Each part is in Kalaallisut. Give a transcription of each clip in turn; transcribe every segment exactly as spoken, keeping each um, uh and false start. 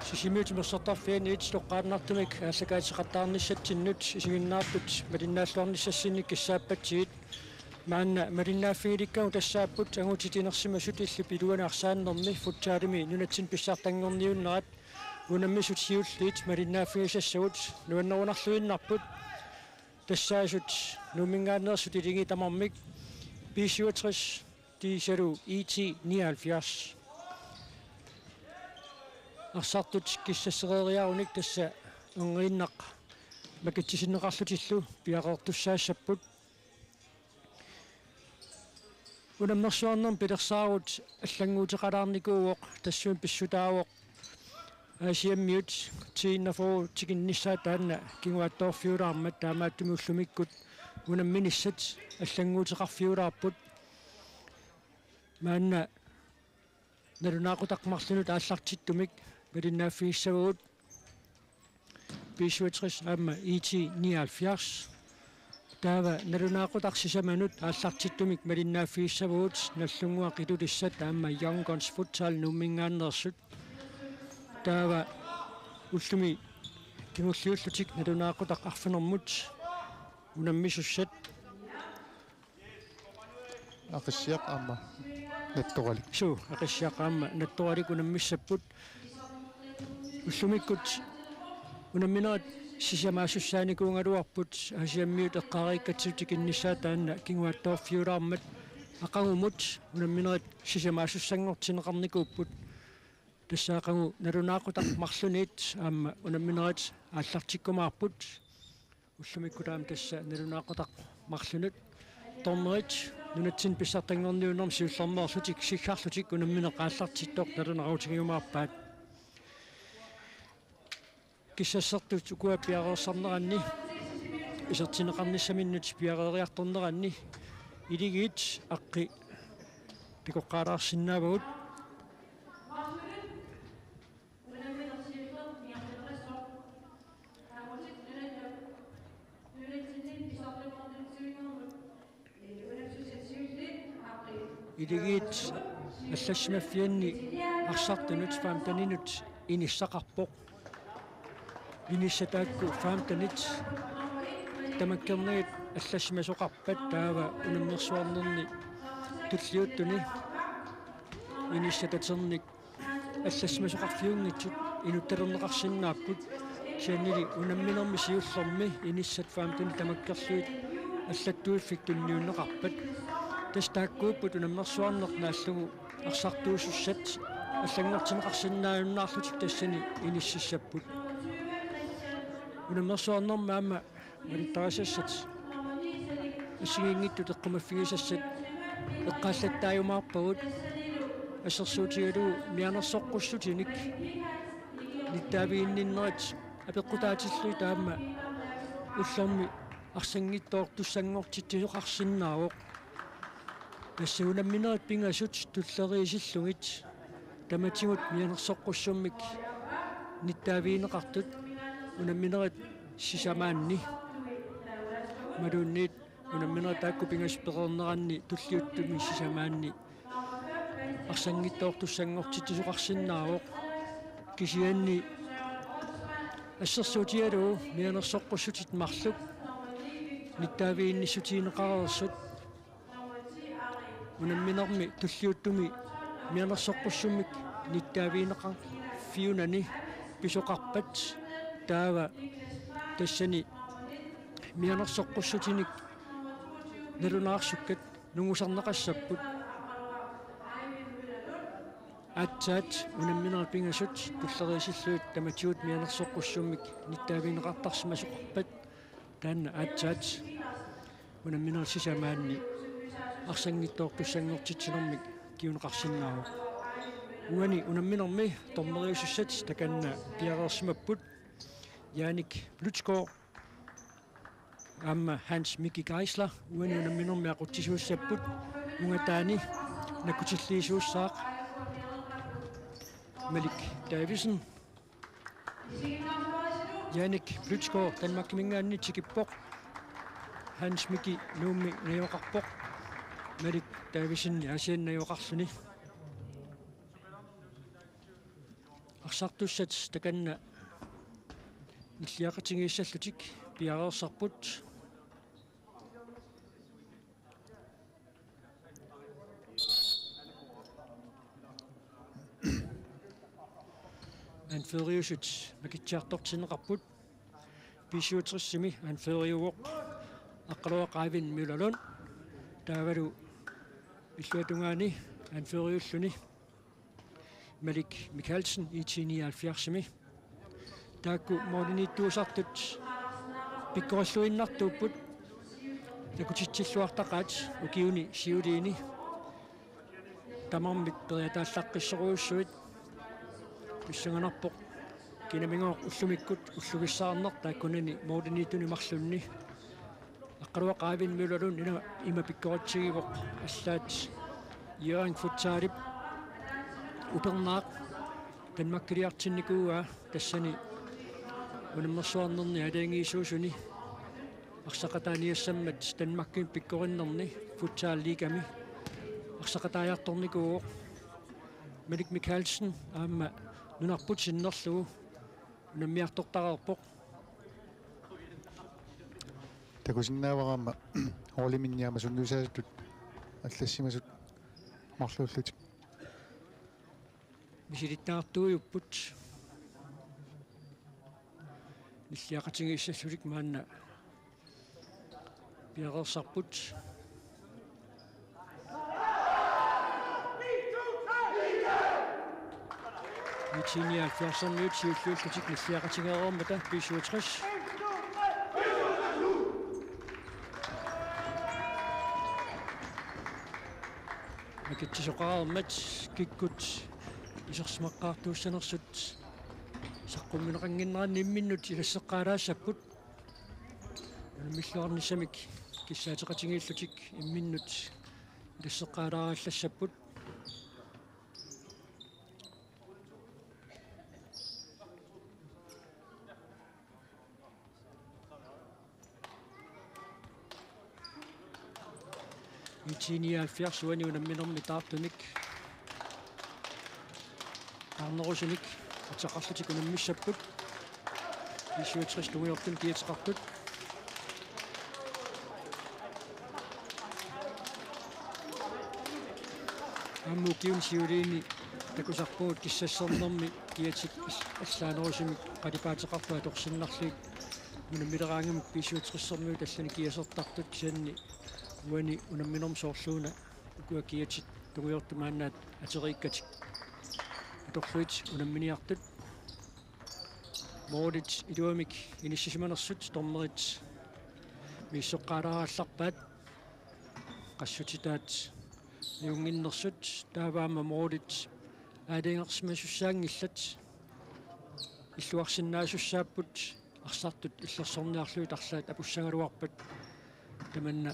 Sisimiut timersortarfianniit toqqaannartumik aallakaateqattaarnissatsinnut isiginnaartut malinnaalluarnissassinnik kissaappatsigit. Maanna malinnaaffigilikkavut tassaapput angutit inersimasut illit iluani arsaannermi futsalimi nunatsinni pissartanngorniunnerat. Unammisut siulliit malinnaaffigisassagut nuannerunarluinnarput. Tassaasut Nuumminngaanneersut iligiit tamarmik B syvogtres, kiisalu IT nioghalvfjerds. Arsartut kissassereeriarunik tassa erniinnaq makitsisinneqarlutillu piareertussaassapput. Unammersuarnermi pilersaarut allannguuteqalaarnikuuvoq, tassuuna pissutaavoq Aasiammiut T enogfyrre tikinnissaat taanna kinguaattoorfiulaarmat, taamaattumik ullumikkut unamminissat allannguuteqarfiulaarput. Maanna nalunaaqutaq marlunut aallartittumik malinnaaffigissavugut B syvogtres aamma IT nioghalvfjerds. Taava nalunaaqutaq sisamanut aallartittumik malinnaaffigissavugut Nagdlunguaq Ilulissat aamma Young Guns Futsal Nuumminngaanneersut. Taava ullumi kingulliullutik nalunaaqutaq arfinermut unammisussat. Aqissiaq aamma Nattoralik. Suu, Aqissiaq aamma Nattoralik unammissapput. Ullumikkut unamminerit sisamaassussaanikuugaluarput, Aasiammiut eqqaariikkatsigu tikinnissaat taanna kinguaattoorfiulaarmat. Aqagumut unamminerit sisamaassussanngortinneqarnikuupput. Tassa aqagu nalunaaqutaq marlunut aamma unamminerit aallartikkumaarput. Ullumikkut aamma tassa nalunaaqutaq marlunut. Dommerit nunatsinni pissartanngorniunnermi siullermeerlutik siggarlutik unammineq aallartittoq nalunaarutigiumaarpaat. Kissassertut ukua piareersarneranni, isertinneqarnissaminnut piareeriartorneranni, iligiit aqqi takoqqaalaarsinnaavagut. Iligiit allassimaffianni arsartunut femteninut inissaqarpoq. Inissat taakku femtenit tamakkernagit allassimasoqarpat, taava unammersuarnerni tulliuttuni inissat aternik allassimasoqarfiunngitsut inuttalerneqarsinnaapput. Kisiannili unamminermi siullermi inissat femtenit tamakkerlugit allattuiffik tunniunneqarpat. Tassa taakkuupput unammersuarneq naallugu arsartuusussat allanngortinneqarsinnaajunnaarlutik tassani inississapput. Unammersuarnermi aamma malittarisassat assigiinngitsut eqqumaffigisassat eqqaallattaajumaarpagut, assersuutigalugu mianersoqqussutinik nittaaviginninnerit apeqqutaatillugit aamma ullormi arsanngitsoortussanngortitsisoqarsinnaavoq. Tassa unamminerit pingasut tulleriisillugit tamatigut mianersoqqussummik nittaavigineqartut unamminerit sisamaanni. Imaluunniit unamminerit taakku pingasut pereerneranni tulliuttumi sisamaanni arsanngitsoortussanngortitsisoqarsinnaavoq. Kisianni assersuutigalugu mianersoqqussutit marluk nittaaviginnissutigineqareersut unamminermi tulliuttumi mianersoqqussummik nittaavigineqarfiunani pisoqarpat, taava tassani mianersoqqussutinik nalunaarsukkat nungusarneqassapput. Aatsaat unamminerit pingasut tulleriisillugit tamatigut mianersoqqussummik nittaavigineqartarsimasoqarpat, taanna aatsaat unamminerit sisamaanni arsanngitsoortussanngortitsinermik kinguneqarsinnaavoq. Uani unamminermi dommeriusussat takanna piareersimapput. Jannik Blutsgaard aamma Hans Miki Geisler uani unamminermi aqutsisuussapput. Ungataani nakkutilliisuussaaq Malik Davidsen. Jannik Blutsgaard Danmarkiminngaanniit tikippoq. Hans Miki Nuummi najugaqarpoq. Malik Davidsen Aasianni najugaqarluni. Arsartussat takanna nilliaqatigiissallutik piareersarput. Anføreriusut makitsiartortinneqarput. B syvogtres-imi anføreriuvoq Aqqaluaq Eivind Møllerlund. Taavalu illuatungaani anføreriulluni Malik Mikaelsen I T nioghalvfjerds-imi. Taakku målimiittuusartut pikkorilluinnartuupput. Takutitsilluartaqaat ukiuni siuliini tamarmik periataallaqqissorujussuit. Pissanganarpoq kinamigooq ullumikkut ullugissaarneq taakkunani målimiittuni marlunni. Aqqaluaq Eivind Møllerlund ina ima pikkoritsigivoq, allaat Jørgen Futsalip upernaaq Danmarkiliartinnikuuaa, tassani unammersuarnerni aalajangiisuusuni arsaqataaniassammat Danmarkimi pikkorinnerni Futsal Ligami arsaqataajartornikuuvoq. Malik Mikaelsen aamma nunarput sinnerlugu unammiartortareerpoq. Takusinnaavara aamma holdiminnit aamma sungiusaasutut allassimasut marluullutik. Misilittagartuujupput. Nilliaqatigiissallutik maanna piareersarput. I T nioghalvfjerds-imiut siulliullutik nilliaqatigeereermata B syvogtres. Makitsisoqareermat kikkut isersimaqqaartuussanersut saqqummiunneqannginneranni imminnut ilasseqqaalaassapput. Unammilluarnissamik kissaateqatigiillutik imminnut ilasseqqaalaarallassapput. I T nioghalvfjerds uani unamminermi taartunik taarnerusunik ateqarlutik unammissapput. B syvogtres tungujortumik kiateqartut. Aamma ukiuni siuliini takusarpugut kissassernermi kiatik is-, allaanerusumik qalipaateqartut atorsinnarlugit. Unammileraangamik B syvogtres-imiut allanik kiasertartut, kisianni uani unamminermi soorluuna ukua kiatit tungujortumik maannaat ateriikkatik atorlugit unamminiartut. Målit iluamik inissisimanersut dommerit misissoqqaalaarallarpaat. Qassutitaat niunnginnersut, taava aamma målit aalajangersimasussaanngillat. Illuarsinnaasussaappat arsartut illersorniarlugit arlaat apussagaluarpat tamanna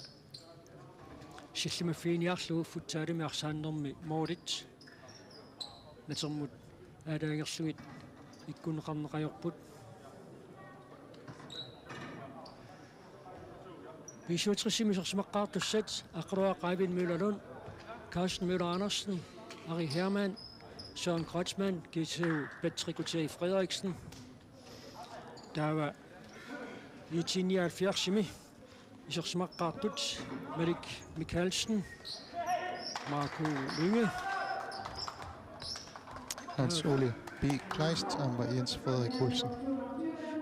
sillimaffiginiarlugu futsalimi arsaannermi målit natermut aalajangerlugit ikkunneqarneq ajorput. B syvogtres-imi isersimaqqaartussat Aqqaluaq Eivind Møllerlund, Carsten Møller Andersen, Ari Hermann, Søren Kreutzmann, G T U Patrick Gutierrez Frederiksen. Taava I T nioghalvfjerds-imi isersimaqqaartut Malik Mikaelsen, Marco Lynge, Hans Ole B. Kleist aamma Jens Frederik Olsen.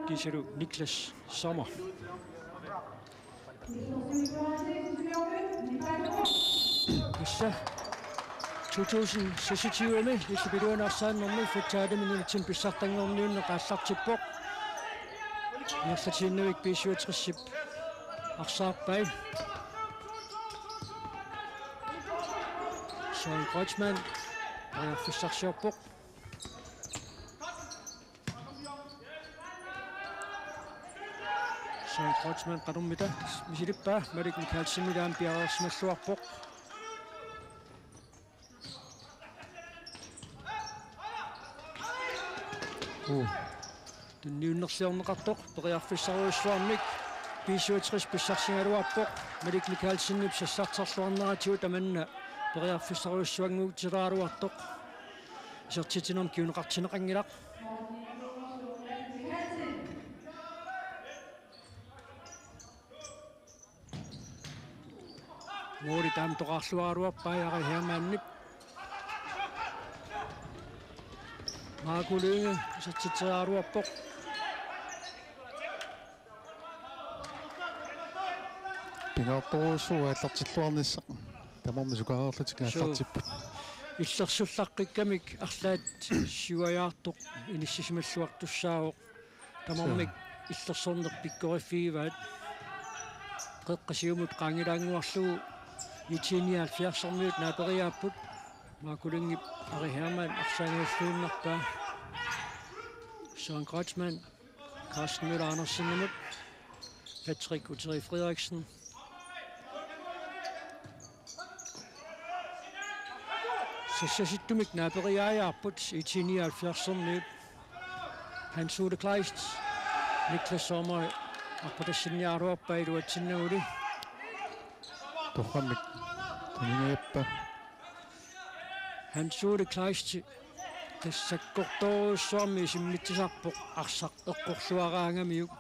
Kiisalu Niklas Sommer. Tassa to tusind seksogtyve-mi illup iluani arsaannermi futsalimi nunatsinni pissartanngorniunneq aallartippoq. Ingerlatiinnavik B syvogtres-ip arsaarpai. Søren Kreutzmann periarfissarsiorpoq. Søren Kreutzmann qanormita misilippaa, Malik Mikaelsenimit aamma piareersimalluarpoq. Uu. Tunniunnerliorneqartoq periarfissarujussuarmik B syvogtres pissarsigaluarpoq, Malik Mikaelsenip sassarterluarneratigut tamanna periarfissarujussuanngortileraluartoq. Isertitsinermut kinguneqartinneqanngilaq. Måli taama toqqarluaraluarpaa Ari Hermannip. Marco Lynge isertitseriaraluarpoq. Pingaartorujussuuvoq aallartilluarnissaq. Tamarmik sukaareerlutik Suu. Aallartipput. Illersullaqqikkamik arlaat siuajaartoq inissisimalluartussaavoq. Tamarmik Suu. Illersorneq pikkoriffigivaat. Qeqqata siumut qaangilaannguarlugu I T nioghalvfjerdsermiut naaperiaapput. Marco Lyngep Ari Hermann arsaq angalluinnarpaa. Søren Kreutzmann, Carsten Møller Andersenimut, Patrick Uteri Frederiksen. Sassasittumik naaperiaajaarput I T nioghalvfjerdsermiut. Hans Ole Kleist, Niklas Sommer, aqqutassiniaraluarpaa iluatsinnaguli. Torrammik tuniniappa. Hans Ole Kleist tassa sakkortoorujussuarmik isimmitsisarpoq arsaq eqqorluaraangamiuk.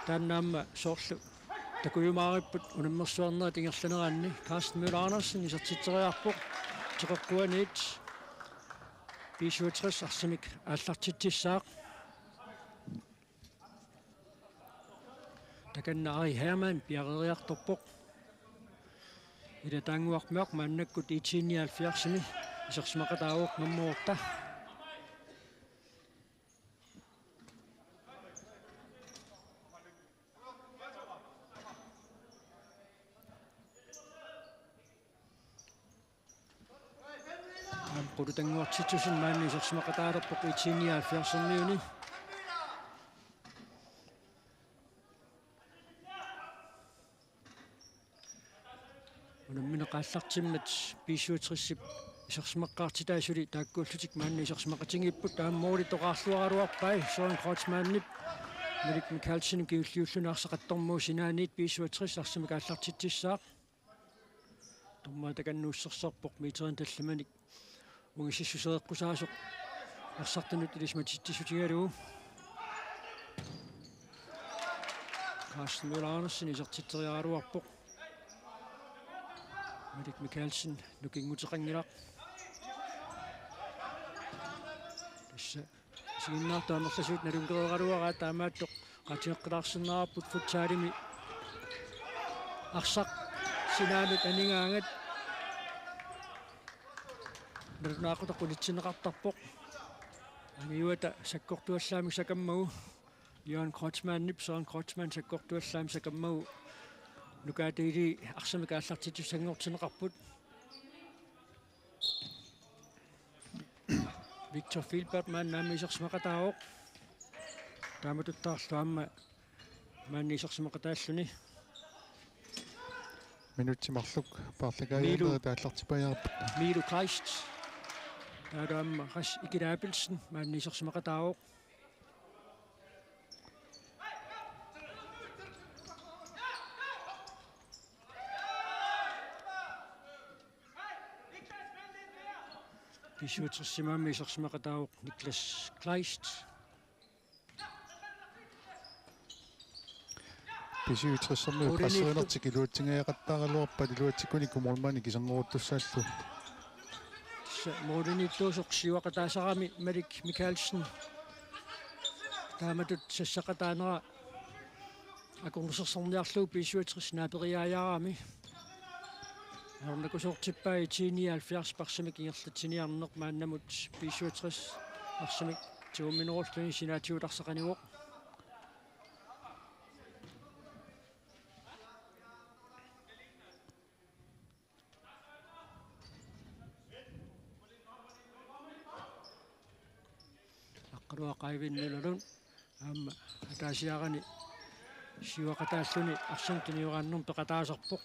Taanna aamma soorlu takujumaaripput unammersuarnerit ingerlaneranni. Carsten Møller Andersen isertitseriarpoq. Teqeqquaniit B syvogtres arsamik aallartitsissaaq. Takanna Ari Hermann piareeriartorpoq. Ilataannguarmiaq maannakkut I T nioghalvfjerdsimi isersimaqataavoq nummer otte. Aamma qulutannguartitsusin maani isersimaqataalerpoq I T nioghalvfjerdsermiuni. Unammineq aallartimmat B syvogtresip isersimaqqaartitai suli taakkuullutik maani isersimaqatigiipput. Aamma måli toqqarluaraluarpai Søren Kreutzmannip. Malik Mikaelsen kingulliulluni arsaq attormuu sinaaniit B syvogtres arsamik aallartitsissaaq. Dommerit takanna ussersorpoq meterinik tallimanik ungasissuseeqqusaasoq arsartunut ilisimatitsissutigalugu. Carsten Møller Andersen isertitseriaraluarpoq. Malik Mikaelsen nukinguteqanngilaq. Tassa isiginnaartut amerlasuut nalunngereeraluaraat, taamaattoq qaatigeqqilaarsinnaavarput futsalimi arsaq sinaanut anigaangat. Nalunaaqutaq unitsinneqartarpoq. Angiuata sakkortuallaamik sakammagu. Jørgen Kreutzmannip, Søren Kreutzmann sakkortuallaamik sakammagu. Nukaata ilii arsamik aallartitsissanngortinneqarput. Victor Filbert maanna aamma isersimaqataavoq. Taamatuttaarlu aamma maanna isersimaqataalluni. Minutsit marluk paarlakaajaannerit Miilu. Aallartipaajaarput. Miilu Kleist. Taavalu aamma Ras Ikila Abelsen maanna isersimaqataavoq. B syvogtresimi aamma isersimaqataavoq Niklas Kleist. B syvogtressermiut Målimiittu- presserinertik iluatsingajaaqattaaraluarpaat iluatsikkunikku målmandip kiserngorutussaallu. Tassa målimiittuusoq siuaqataasarami Malik Mikaelsen. Taamatut sassaqataanera akornusersorniarlugu B syvogtres naaperiaajaarami. Ajornakusoortippaa I T nioghalvfjerds arsamik ingerlatsiniarneq, maannamut B syvogtres arsamik tiguminerulluni sinaatigut arsaq anivoq. Aqqaluaq Eivind Møller Lund aamma ataasiarani siuaqataalluni arsamik tunioraannermik peqataasarpoq.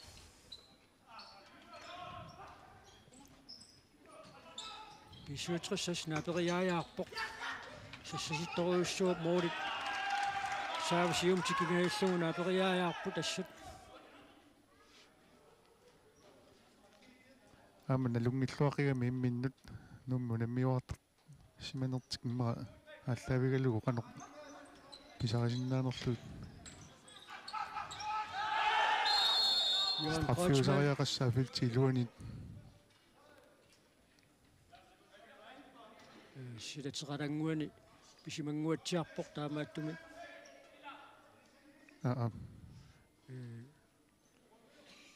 B syvogtres naaperiaajaarpoq. Sassasittorujussuuvoq, målit saava siumut tikingajallugu naaperiaajaarput assut. Aamma nalunngilluaqigami imminnut Nuummi unammiuartar-, Simanertik immaqa aallaavigalugu qanoq pisarisinnaanerlugit. Johan Kreutzmann. Straffiusariaqassaaq feltip iluaniit. Silateqalannguani pisimannguatsiarpoq taamaattumik. Aa.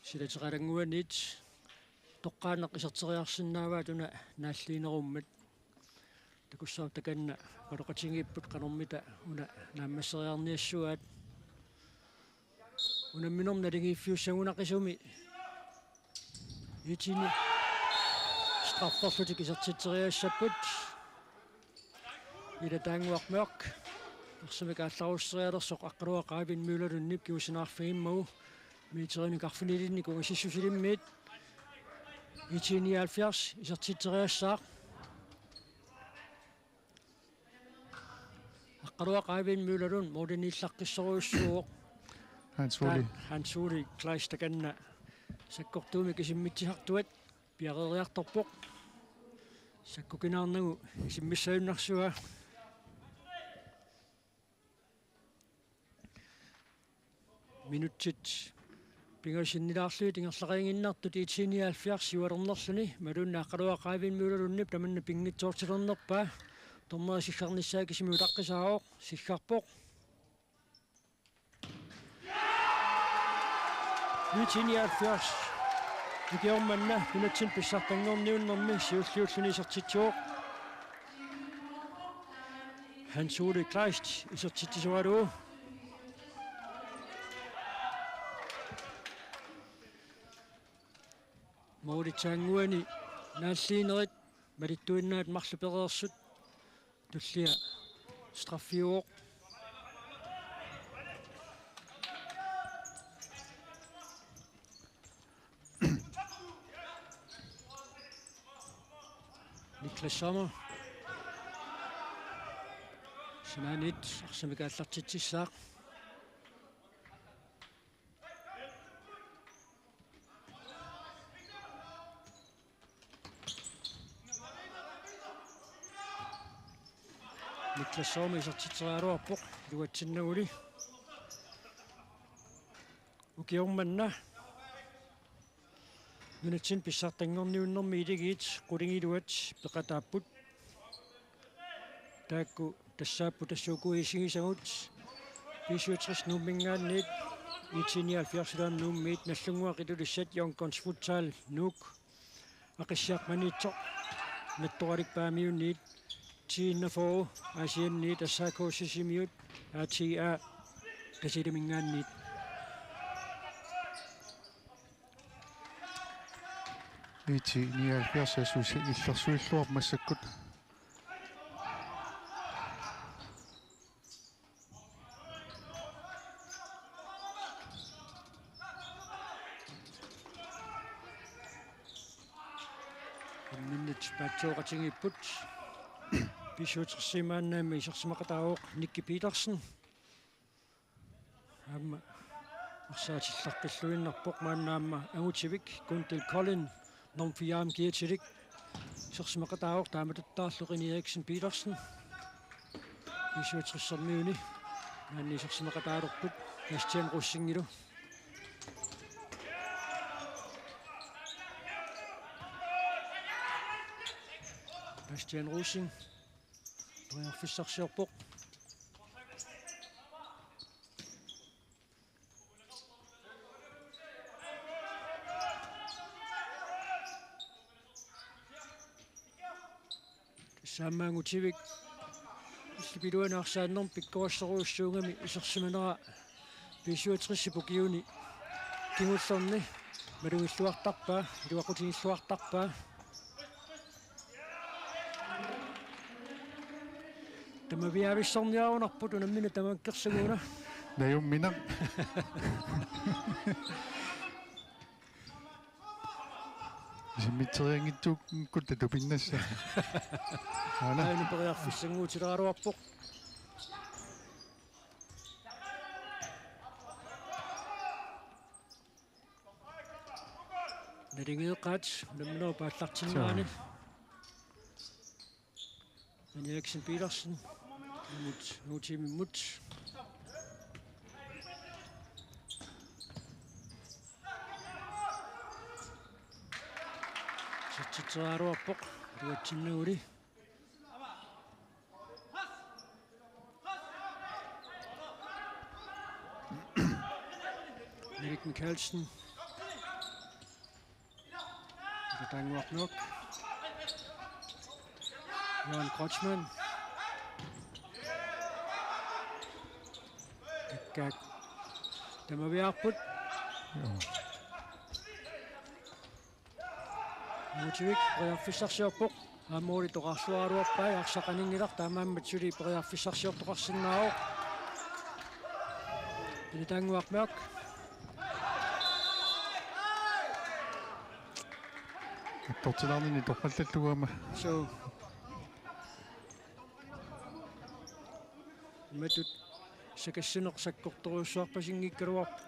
Silateqalannguaniit toqqaannaq iserteriarsinnaavaat una naalliinerummat. Takussaaq takanna oqaloqatigiipput qanormita una naammasseriarniassuaat. Unamminermi naligiiffiussagunaqisumi I T-ni strafferlutik isertitseriassapput. Ila Taannguaq Mørch arsamik aallarusserialersoq Aqqaluaq Eivind Møllerlundip kingusinneqarfigimmagu meterinik arfinilinnik ungasissusilimmiit. I T nioghalvfjerds isertitseriassaaq. Aqqaluaq Eivind Møllerlund målimiillaqqissorujussuuvoq. Hans Ole. Hans Ole Kleist takanna sakkortuumik isimmitsisartuat piareeriartorpoq. Sakkukinaarnagu isimmissagunarsuaq. Minutsit pingasinnilaarlugit ingerlaqiinnartut I T nioghalvfjerds siualernerluni, imaluunniit Aqqaluaq Eivind Møllerlundip tamanna pinngitsoortilernerpaa. Dommeri siggarnissaa kisimi utaqqisaavoq, siggarpoq. I T nioghalvfjerds ukioq manna nunatsinni pissartanngorniunnermi siulliulluni isertitsivoq. Hans Ole Kleist isertitsisoralugu. Målitsaannguani naalliinerit malittuinnaat marluk pereersut tullia straffiuvoq. Niklas Sommer. Sinaaniit arsamik aallartitsissaaq. Niklas Sommer isertitseriaraluarpoq iluatsinnaguli. Ukioq manna nunatsinni pissartanngorniunnermi iligiit qulingiluat peqataapput. Taakku tassaapput tassa uku isigisagut B syvogtres Nuumminngaanniit, I T nioghalvfjerds Nuummiit, Nagdlunguaq Ilulissat, Young Guns Futsal Nuuk, Aqissiaq Maniitsoq Nattoralik Paamiuniit, T enogfyrre Aasianniit, S A K Sisimiut, A T A Tasiilaminngaanniit. I T nioghalvfjerds assusi illersuilluarpoq massakkut. Unnummut paatsooqatigiipput. B syvogtres-imaannaami isersimaqataavoq Nicky Petersen. Aamma arsaatillaqqilluinnarpoq maanna aamma Angutivik, Gundil Kolding, nummer fire-mi kiatilik isersimaqataavoq, taamatuttaarlu René Eriksen Petersen. B syvogtres-ermiuni maanna isersimaqataalerput Bastian Rosingilu. Bastian Rosing periarfissarsiorpoq. Tassa aamma Angutivik illup iluani arsaannermi pikkorissorujussuugami isersimanera B syvogtres-ip ukiuni kingullerni malugilluartarpaa, iluaqutigilluartarpaa. Tamaviaavissorniarunarput unammineq tamakkersuguuna. Najumminaq. Isimmitserianngitsukkutta tupinnassaaq. Aana. Aana periarfissannguutileraluarpoq. Naligeeqqaat unamminerup aallartinnerani. Suu. Eriksen Petersen. Imut, imut tiimimut. Isertitseriaraluarpoq. Iluatsinnaguli. Erik Mikaelsen. Taannguarmiuk. Johan Kreutzmann. Akkaat. Tamaviaarput. Joo. Mutivik periarfissarsiorpoq. Aamma uuli toqarluaraluarpai arsaq aninngilaq taamaammat suli periarfissarsiortoqarsinnaavoq. Pili Taannguarmiuk. Attortilaarnini torrallallugu aamma. Suu. Imatut sakassuneq sakkortorujussuarpasinngikkaluarpoq.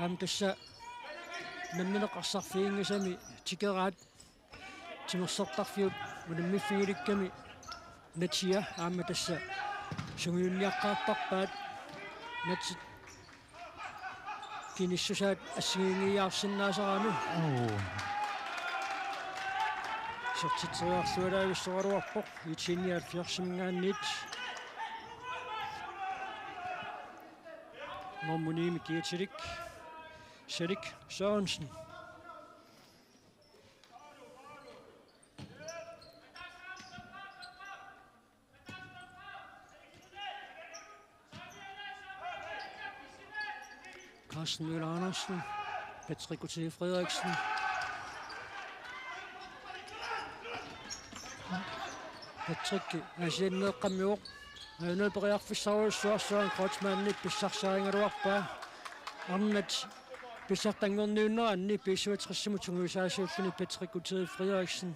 Aamma tassa nammineq arsarfiginngisami tikeraat timersortarfiup unammiffigilikkami natia aamma tassa sungiunniaqqaartarpaat natsit kinissusaat assigiinngiiaarsinnaasarami. Oo. Isertitseriarlualaavissoraluarpoq I T-ni halvfjerdsiminngaanniit. Nummer ni-mi kiatilik Selik Sørensen. Carsten Møller Andersen, Patrick Gutierrez Frederiksen. Patrick Asianneeqqammivoq. Aajuna periarfissarujussuarsuaq Kreutzmannip pissarsiarigaluarpaa. Arnat pissartanngorniunneranni B syvogtres-imut sungiusaasuulluni Patrick Gutierrez Frederiksen.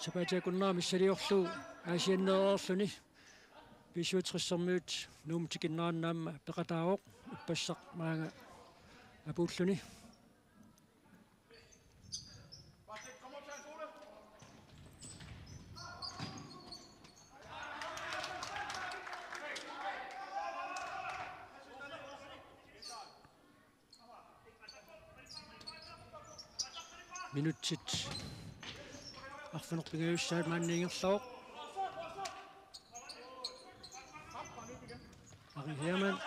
Sapaatip-akunnerata missiliorlugu Asianneereerluni. B syvogtres-ermiut Nuummut tikinneranni aamma peqataavoq ippassaq maanga apuulluni. Minutsit arfineq-pingajussaat maanna ingerlavoq. Ari Hermann.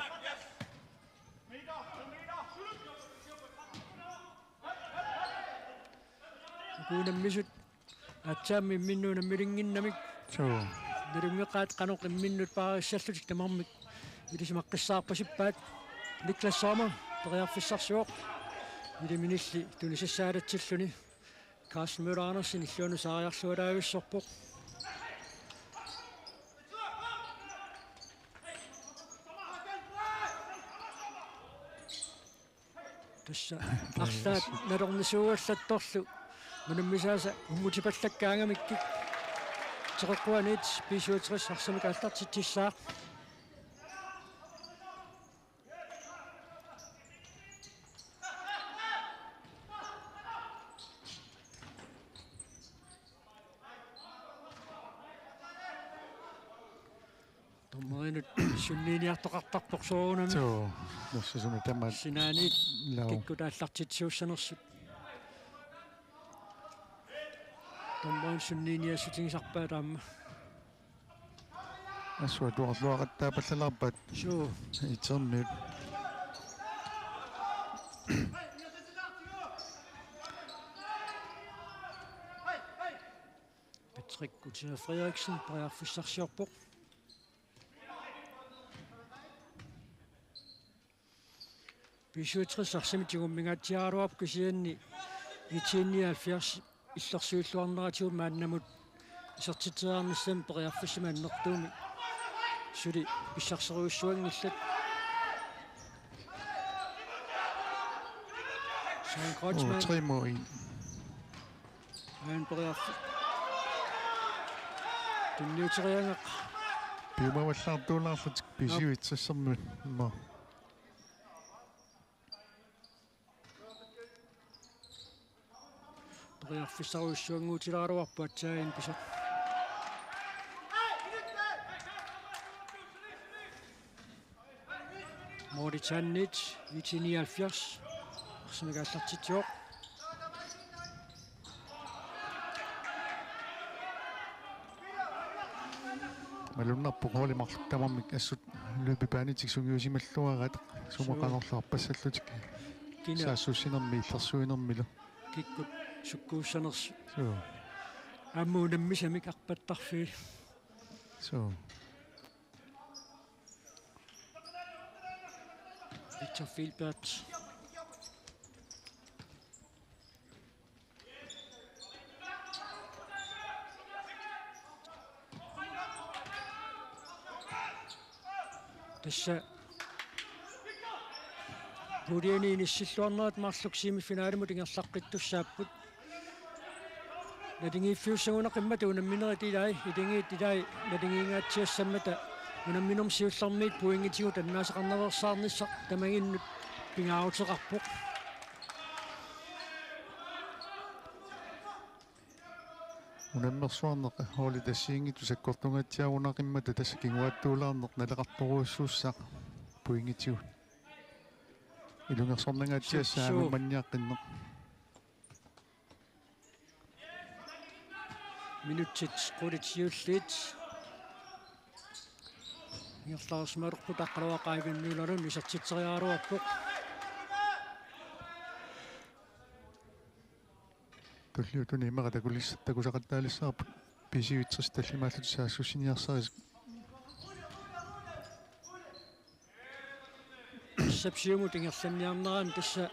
Uku unammisut aatsaammi imminnut unammilinnginnamik. Suu. Nalunngeqaat qanoq imminnut paarissallutik tamarmik ilisimaqqissaarpasippaat. Niklas Sommer periarfissarsivoq. Iliminilli tunisassaalatsilluni. Carsten Møller Andersen illuanut saariarlualaavissorpoq. Tassa arlaat nalornisuugallattorlu unammisaasa ummutipallakkaangamikkik teqeqquaniit B syvogtres arsamik aallartitsissaaq. Dommerinut sunniiniartoqartarpoq soorunami. Suu, nassisuna tamaat. Sinaaniit Lau. Kikkut aallartitsisuussanersut. Dommerinut sunniiniassutigisarpaat aamma. Assut atuarluaqattaapallalaarpaat. Suu. Itermiut. Patrick Gutierrez Frederiksen periarfissarsiorpoq. B syvogtres arsamik tigummingaatsiaraluarpoq kisianni I T nioghalvfjerds illersuilluarneratigut maannamut isertitseriarnissamut periarfissamik annertuumik suli pissarserujussuanngillat. Søren Kreutzmann. Åh, tre mod en. Aajuna periarfik tunniuteriagaq. Piumavallaartuulaarlutik B syvogtres-ermiut. Nå. Periarfissarujussuanngutilaaraluarpoq aatsaat pisoq. Moritz Sandit, IT nioghalvfjerds, arsamik aallartitsivoq. Malunnarpoq holdit marluk tamarmik assut løbebanetik sungiusimalluaraat sumut Suu. qanorluarpassallutik. Kina. Saassussinermi illersuinermilu. Kikkut sukkuussanersut. Suu. Aamma unammisamik arpattarfii. Suu. Victor Filbert. Tassa puljeni inissilluarnerat marluk semifinalimut ingerlaqqittussaapput. Naligiiffiussagunaqimmat unamminerit ilai, ilingiit ilai naligiingaatsiassammata unamminermi siullermiit pointitigut annaasaqarnaveersaarnissaq tamanginnut pingaaruteqarpoq. Unammersuarneq holdit assigiinngitsut sakkortungaatsiarunaqimmata tassa kinguaattuulaarneq naleqartorujussuussaaq pointitigut. Ilungersornangaatsiassaaq Suu. aamma manniaqqinneq. Minutsit qulit siulliit. Ingerlaarsimalerput aqqaluaqaivimmiulalun isertitseriaraluarpoq. Tulliuttuni immaqa takulis-, takusaqattaalissavarput B C U tres tallimaallutik saassussiniarsarisut. Tassa siumut ingerlanniarnerani tassa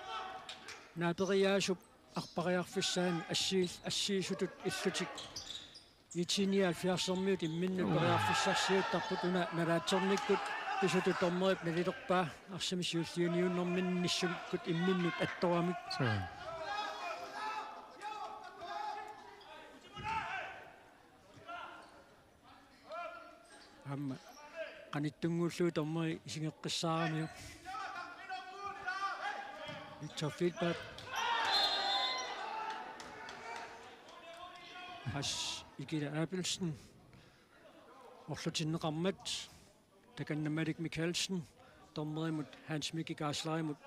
naaperiaasup arpariarfissaani assii-, assiisutut illutik IT nioghalvfjerdsermiut imminnut Uu. periarfissarsiuttarput una nalaatsornikkut pisutut dommerip nalilerpaa arsamik siulliuniunnerminnissumikkut imminnut attoramik. Suu. Aamma qanittunnguullugu dommeri isigeqqissaaramiuk. Victor Filbert. Hash Ikila Abelsen. Orlutinneqarmat. Takanna Malik Mikkelsen. Dommerimut Hans Mikki Kaaslerimut.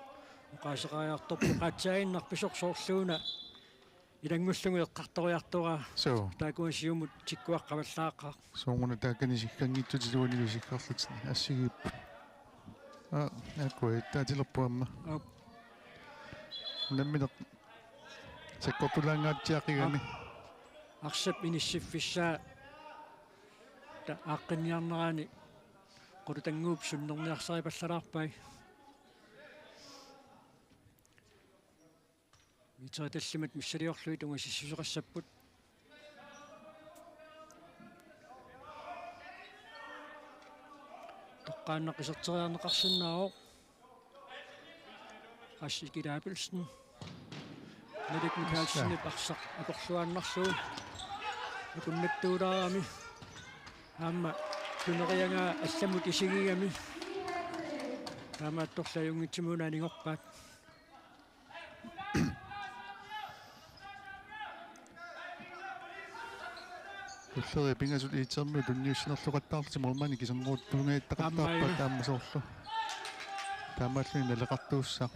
Oqaaseqariartorpoq aatsaaginnaq pisoq soorluuna ilanngullugu eqqartoriartoraa. Suu. Taakkua siumut tikkuaqqavallaaqaaq. Sooruna taakkani isikkanngitsutit uanilu isikkarlutik assigiipput. Aa, aakkua ittaatilerput aamma. Aap. Unammineq sakkortulaangaatsiaqigami. Aap. Arsap inissiffissaa ta aaqqinniarnerani Qulutannguup sunnerniarsaripallalaarpai. Viiteri tallimat missiliorlugit ungasissuseqassapput. Toqqaannaq iserteriarneqarsinnaavoq. Hash Ikila Abelsen. Malik Mikkelsenip arsaq akorluaannarlugu. Akunnattuulaarami. Aamma tuneriagaa allamut isigigami. Taamaattorli ajunngitsumik una anigorpaat. Tulleriit pingasut IT-ermiut tunniussinerluqattaarlutik målmandit kiserneruttuungajattaqattaarpaat Aamma taama soorlu. Taamaalluni naleqartuussaaq.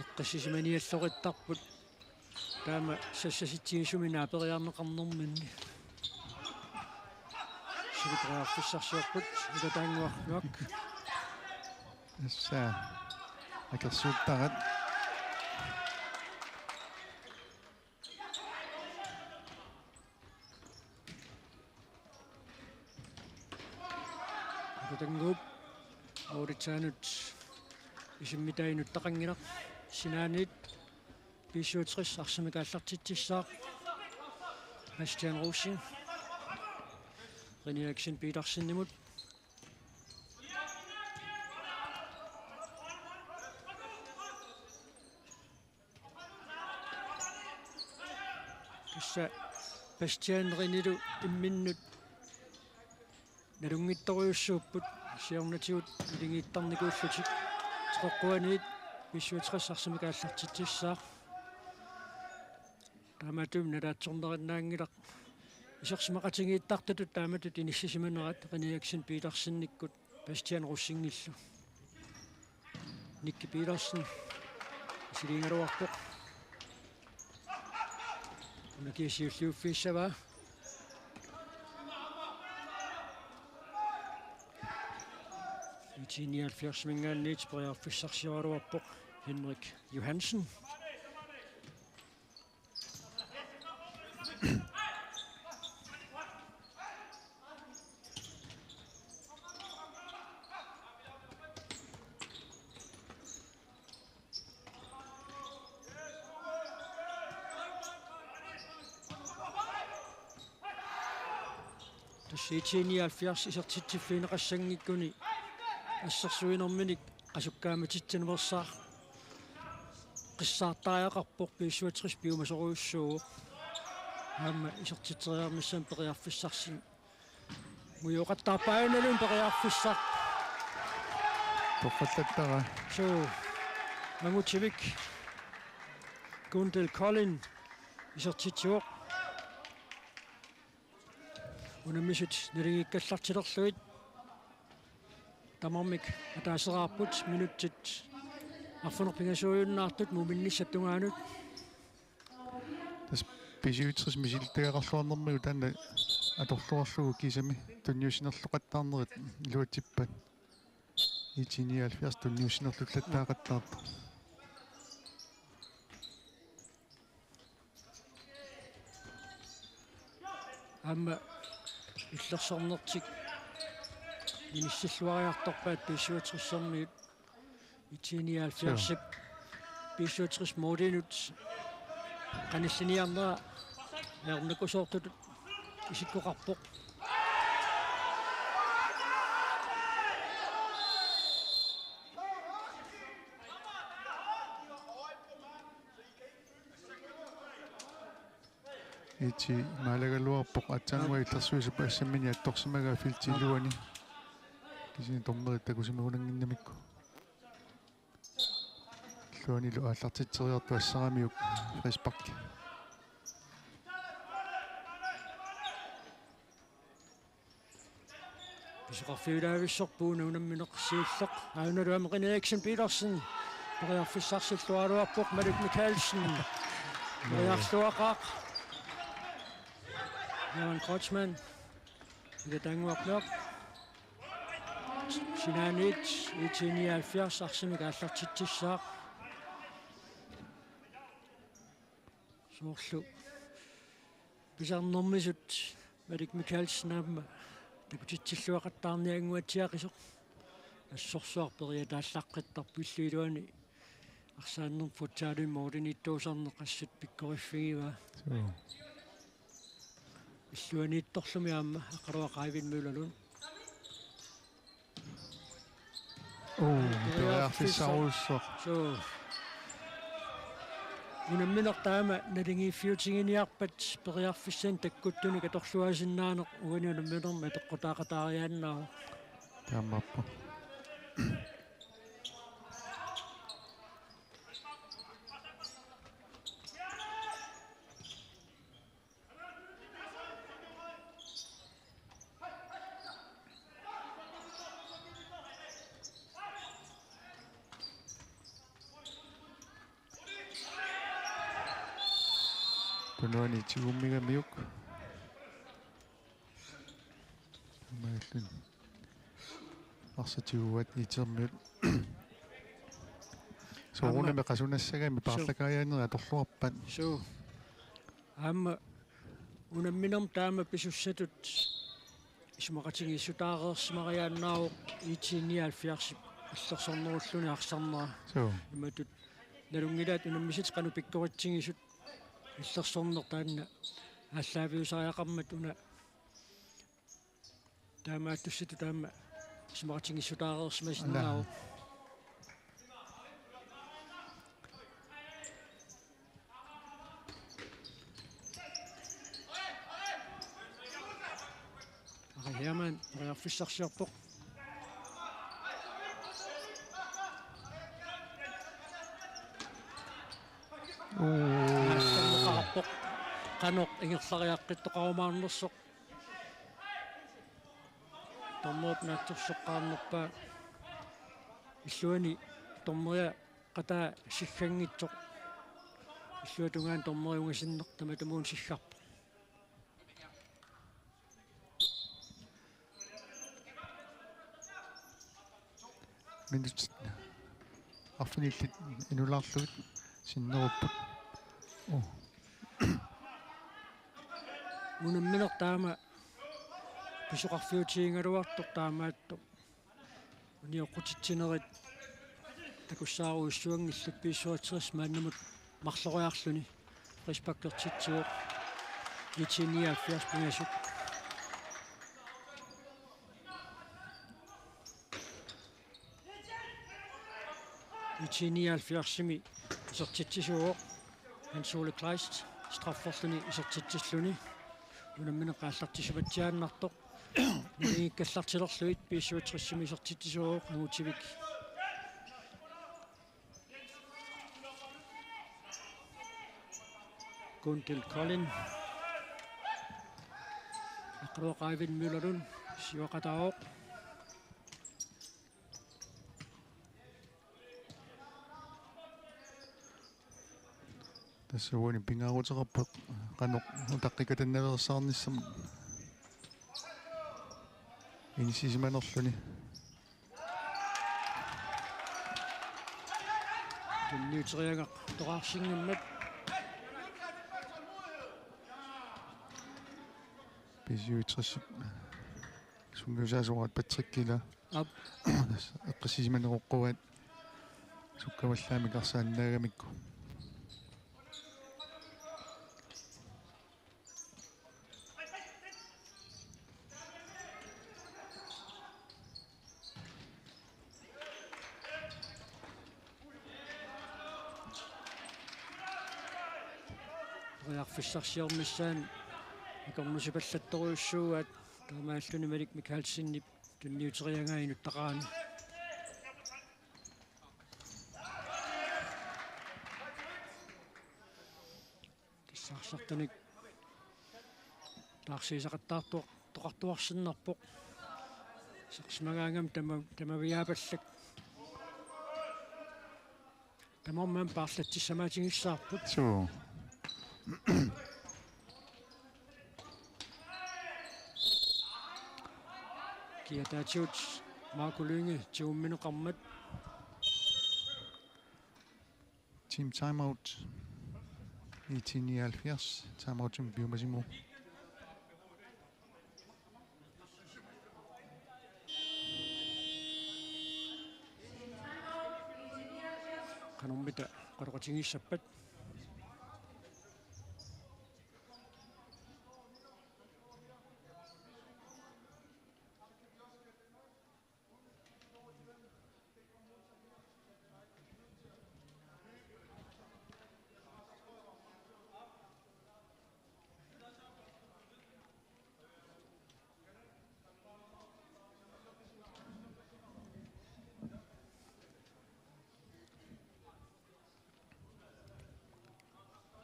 Eqqissisimaniallorittarput. Taama sassasitsigisumik naaperiarneqarnerminni. Suli periarfissarsiorput, ilataannguarluak. Tassa akersuuttarat. Qulutannguup Moritz Sandip isimmitai nuttaqanngilaq. Sinaaniit B syvogtres arsamik aallartitsissaaq. Christian Rosing. René Eriksen Petersenimut. Tassa Bastian Renilu imminnut nalunngitsorujussuupput. Siornatigut naligiittarnikuullutik. Teqeqquaniit B syvogtres arsamik aallartitsissaaq. Taamatut nalaatsornerinnaanngilaq. Isersimaqatigiittartutut taamatut inissisimanerat René Eriksen Petersenikkut Bastian Rosingillu. Nicky Petersen isiliigaluarpoq. Una kia siulliuffiissavaa. IT nioghalvfjerdsiminngaanniit periarfissarsioraluarpoq Henrik Johansen. Tassa IT nioghalvfjerds isertitsiffigineqassanngikkunik assersuinerminik qasukkaamatitsinersaaq qissaartariaqarpoq, B syvogtres piumasorujussuuvoq. Aamma isertitseriarnissamut periarfissarsi. Mujoqattaarpaannaluunniit periarfissaq. Toqqallattara. Suu. Mangutsivik. Gundel Collin isertitsivoq. Unammisut naligiikkallartilerlugit tamarmik ataaseraarput, minutsit arfineq-pingasuujunnaartut muminnissap tungaanut. Tassa B syvogtres misilittagaqarluarnermigut taanna atorluarlugu kiisami tunniussinerluqattaarnerit iluatsippat. IT nioghalvfjerds tunniussinerlullattaaqattaarpoq. Aamma illersornertik inissilluariartorpaat B syvogtres-ermiut. IT nioghalvfjerdsip B syvogtres-moodinut qanilliniarnera ajornakusoortutut isikkoqarpoq. IT maalagaluarpoq, aatsaannguaq illersuisup assammini attorsimagaa feltip iluani. Kisianni dommerit takusimagunannginnamikku. Illuanilu aallartitseriartoq assaramiuk frispark. Pisoqarfiulaavissorput una unammineq siulleq. Aajuna René Eriksen Petersen. Periarfissarsilluaraluarpoq Malik Mikaelsen. Periarluaqaaq. Johan Kreutzmann. Ilataannguarpiaq. Sinaaniit IT nioghalvfjerds arsamik aallartitsissaaq. Soorlu pisarnermisut Malik Mikaelsen aamma takutitsilluaqattaarniannguatsiaqisoq. Assorsuaq periataallaqqittarpoq, illup iluani arsaannermut futsalimi mooriniittuusarneq assut pikkoriffigivaa. Suu. Illuaniittorlumi aamma Aqqaluaq Eivind Møllerlund. Uu, periarfissarujussuaq. Suu. Unammineq taama naligiiffiutiginiarpat periarfissanik takkuttunik atorluaasinnaaneq uani unamminermi apeqqutaaqataariaannaavoq. Taamaappoq. Tunuani tigummigamiuk. Maallun. Arsaq tiguaat IT-ermiut. Soorunami qasunassagami paarlakaajaaneri atorluarpat. Suu. Aamma unamminermi taama pisussatut isumaqatigiissutaareersimariaannaavoq IT nioghalvfjerdsip illersornerulluni arsarnera. Suu. Imatut nalunngilaat unammisatik qanoq pikkoritsigisut illersorneq taanna aallaaviusariaqarmat una taamaattussatut taama isumaqatigiissutaareersimasinnaavoq. Ala. Ari Hermann periarfissarsiorpoq. Naatsorsoqarpoq. Qanoq ingerlariaqqittoqarumaarnersoq. Dommerip naatsorsoqqaarnerpaa illuani dommeriaqataa sigganngitsoq. Illuatungaani dommeriungasinneq tamatumuuna siggarpoq. Minutsit arfinillit inulaarlugit sinnerupput. Oh. Unammineq taama pisoqarfiutigigaluartoq taamaattoq. Unioqqutitsinerit takussaarujussuanngillat, B syvogtres maannamut marloriarluni frisparkertitsivoq. IT nioghalvfjerds pingasut. IT nioghalvfjerdsimi isertitsisuuvoq Hans Ole Kleist strafferluni isertitsilluni. Unammineq aallartissimatsiaannartoq. Naligiikkallartilerlugit B syvogtresimi isertitsisuuvoq Angutivik. Gundil Kolding. Eqqaluaq Eivind Møllerlund. Siuaqataavoq. Tassa uani pingaaruteqarpoq qanoq utaqqikatannaveersaarnissamut inissisimanerluni. Tunniuteriagaq toqaarsinngimmat. B syvogtres sungiusaasoraat Patrick Kila. Aap. Eqqissisimaneroqquaat sukkavallaamik arsaannaagamikku. Periarfissarsiornissaanut akornusipallattorujussuugaat taamaalilluni Malik Mikaelsenip tunniuteriagaa inuttaqarani. Tassa arsartanik taarsiisaqattaartoq toqartuarsinnarpoq. Isersimagaangami tama-, tamaviaapallak. Tamarmik paarlatsissamaatigissaarput. Suu. Kiataatigut Marco Lynge tigummineqarmat. Team timeout. IT nioghalvfjerds. Timeoutimik piumasimasoq. Qanormita oqaloqatigissappat?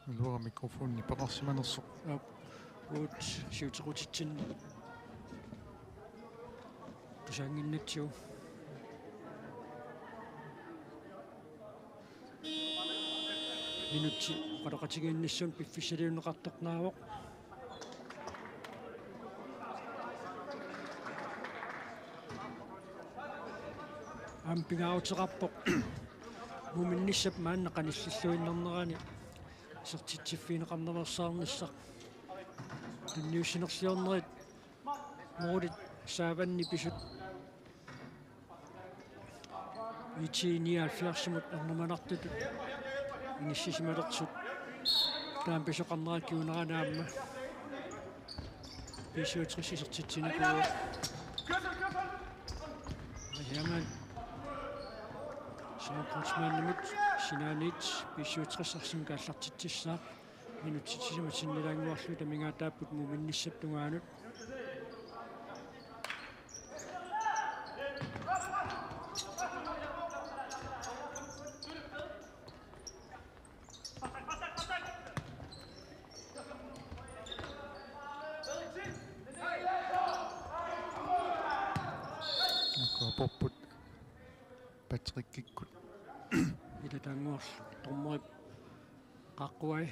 Iluara mikrofoni peqarsimanersoq. Aap. Uut siutequtitsinni tusaannginnatsigu. Minutsi oqaloqatigiinnissamut piffissaliunneqartoq naavoq. Aamma pingaaruteqarpoq muminnissap maanna qanillilluinnarnerani isertitsiffigineqarnaveersaarnissaq. Tunniussinerliornerit moolit saavanni pisut. IT nioghalvfjerdsimut ernumanartutut inissisimalertut. Taama pisoqarnera kingunerani aamma B syvogtres isertitsinikuuvoq. Ahiamaan Simon Kreutzmannimut sinaaniit B syvogtres arsamik aallartitsissaaq. Minutsit sisamat sinnilaannguarlugit amigaataapput muminnissap tungaanut. Orput Patrickikkut. Ila taannguarlu dommerip qaaqquai.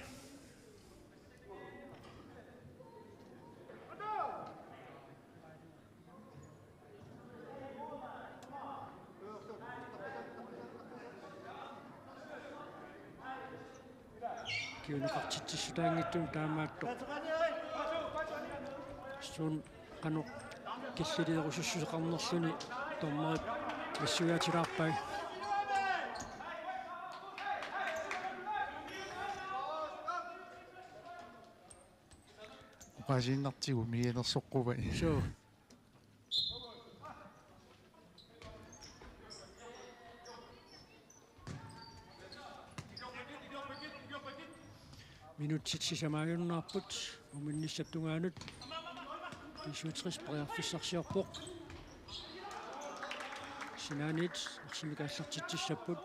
Kiuneqartitsissutaanngitsumik taamaattoq. Suut qanoq killiliirusussuseqarnerluni dommerit missuiaatilaarpai. Oqaasiinnartigu mianersoqqupai. Suu. Minutsit sisamaajunnaarput, muminnissap tungaanut B syvogtres periarfissarsiorpoq. Sinaaniit arsamik aallartitsissapput.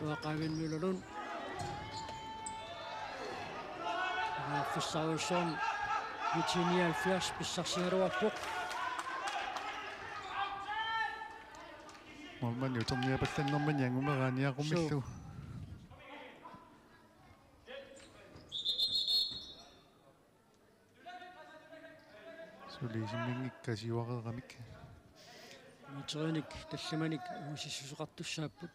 Uaqaavin Møllerlund. Periarfissarujussuarmik B nioghalvfjerds pissarsigaluarpoq. Målmandi uterniapallannermini angumeraaniaqqumillu. Suu. Suli isimminngikka siuareeramik. Materianik tallimanik uisissuseqartussaapput.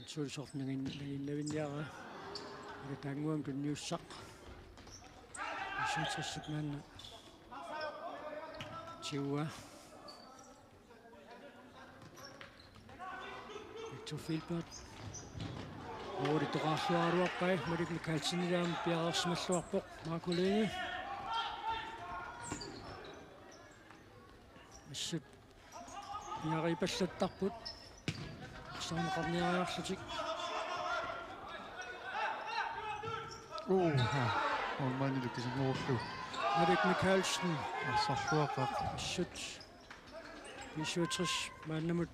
Sulisornagin naginnavinniara. Ila taannguam tunniussaq. Issuutsassip maanna. Tiua. Victor Filbert. Uuli toqarluaraluarpai, Malik Mikkelsenillu aamma piareersimalluarpoq, Marco Lynge. Assut piareerpallattarput. Arsaaneqarniariarlutik. Uha, målmandilu kisinngorlu. Malik Mikkelsen. Arsarluaqaaq. Assut. B syvogtres maannamut.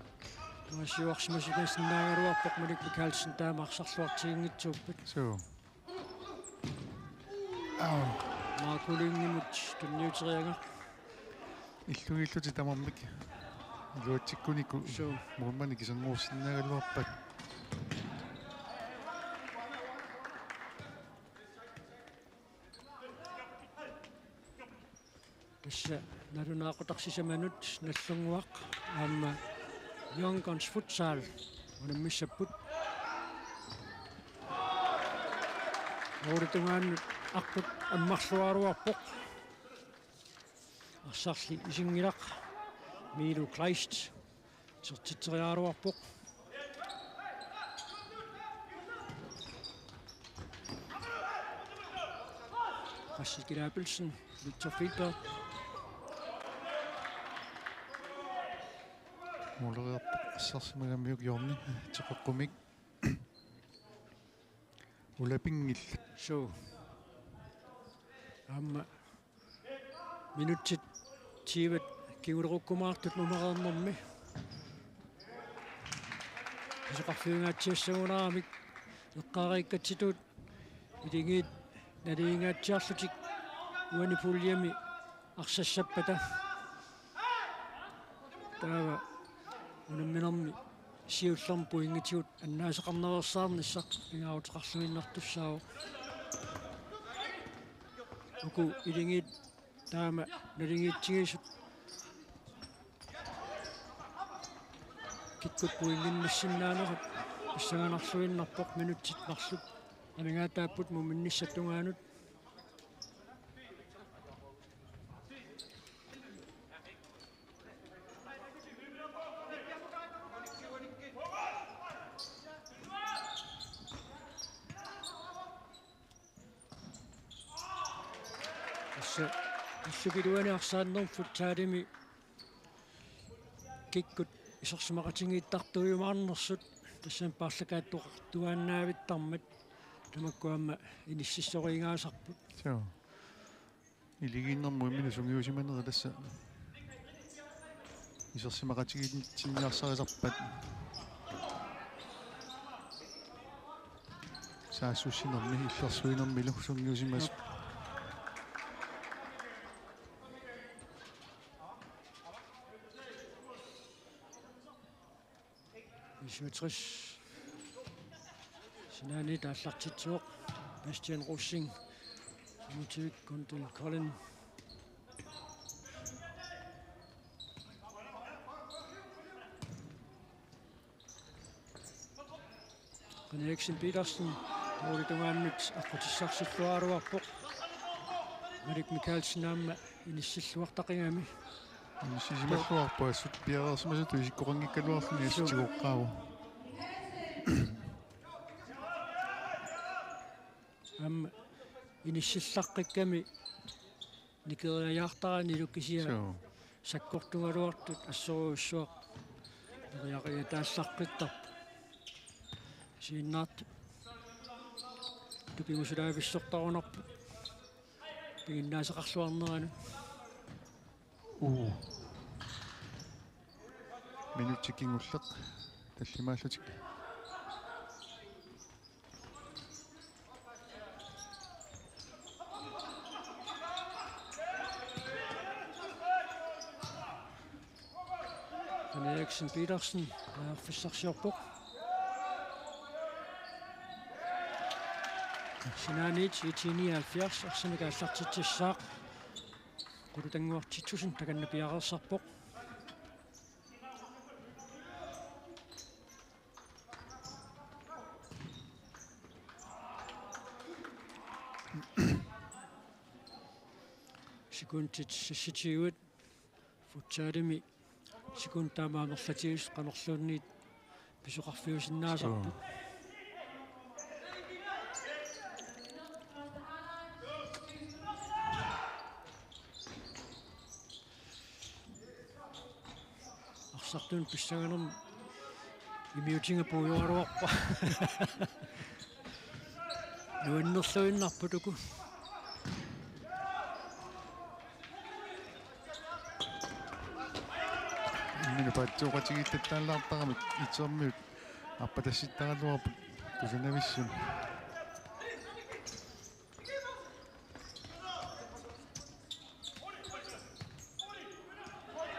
Maasiuarsimasinnaagaluarpoq Malik Mikkelsen taama arsarluartiginngitsuuppat. Suu. Au. Marco Lyngimut tunniuteriagaq. Illugiillutik tamarmik iluatsikkunikku. Suu. Målmandi kisernguussinnaagaluarpat. Tassa nalunaaqutaq sisamanut Nagdlunguaq aamma Young Guns Futsal unammissapput. Målip tungaanut aqqut ammarluaraluarpoq. Arsarli isinngilaq, Miilu Kleist. Isertitseriaraluarpoq. Qassit Kila Abelsen, Victor Filbert. Måleriarpoq arsarsimagamiuk hjørne, teqeqqumik. Ulapinngillat. Suu. Aamma minutsit tyvet kingulerukkumaartut mumereernermi. Pisoqarfiungaatsiassagunaaramik eqqaariikkatsitut iligiit naliingaatsiarlutik uani puljemi arsassappata. Taava unamminermi siullermi pointigut annaasaqarnaveersaarnissaq pingaaruteqarluinnartussaavoq. Uku iligiit taama naligiitsigisut kikkut pointinnissinnaanerat pissanganarluinnarpoq, minutsit marluk amigaataapput muminnissap tungaanut. Tassa ullup iluani arsaannermi futsalimi kikkut isersimaqatigiittartuujumaarnersut, tassami paarlakaattoqartuaannavittarmat, tamakku aamma inississoriigaasarput. Suu. Iligiinnermut imminut sungiusimanera tassa Isersimaqatigiinniarsarisarpat saassussinermi illersuinermilu sungiusimasoq. B syvogtres. Sinaaniit aallartitsivoq Bastian Rosing. Samutivik Kundal Collin. René Eriksen Petersen målip tungaanut aqqutissarsilluaraluarpoq. Malik Mikaelsen aamma inissilluartaqigami. Inissisimalluarpoq, assut piareersimasutut isikkoqanngikkaluarluni. Suu. Assut tigoqqaavoq. Aamma inissilaqqikkami nikeriajaartarani, kisianni. Suu. Sakkortugaluartut assorujussuaq neriaqiataallaqqittarput. Siinnaartut tupimusulavissortarunarput piginnaasaqarluarneranut. Uu. Minutsit kingulleq tallimaallutik. René Eriksen Petersen periarfissarsiorpoq. Sinaaniit I T nioghalvfjerds arsamik aallartitsissaaq. Qulutannguaq Titussen takanna piareersarpoq. Sekundit seksogtyve. Futsalimi sekundit aamma amerlatigisut qanorluunniit pisoqarfiusinnaasarput. Suu. Arsartunut pissanganermut imiutiga puigoraluarpoq. Nuannerluinnarpoq uku. Imminut paatsooqatigiittallaartaramik itsermiut arpatassittaraluarput kusanavissut.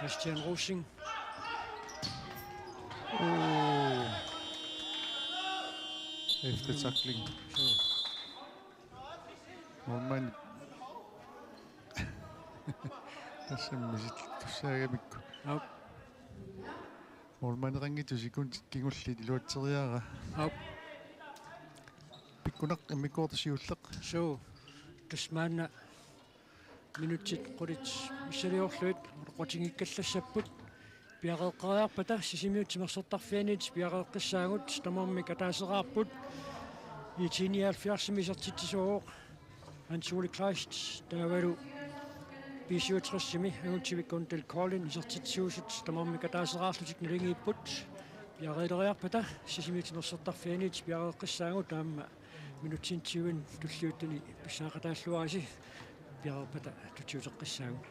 Bastian Rosing. Uu. Efter tackling. Suu. Målmand. Tassami misilittagaaramikku. Aap. Målmandeqanngitsut sekundit kingulliit iluatseriaraa. Aap. Pikkunaq immikkoortoq siulleq. Suu. Tassa maanna minutsit qulit missiliorlugit oqaatigiikkallassapput. Piareeqqeriarpata Sisimiut timersortarfianit piareeqqissaagut, tamarmik ataaseraarput. I T nioghalvfjerdsimi isertitsisuuvoq Hans Ole Kleist, taavalu B syvogtresimi angutivik Kundal Collin isertitsisuusut, tamarmik ataaseraarlutik naligiipput. Piareeriarpata Sisimiut timersortarfianit piareeqqissaagut, aamma minutsini tyveni tulliuttuni pissaaqataalluarisi piareerpata tutsiuteqqissaagut.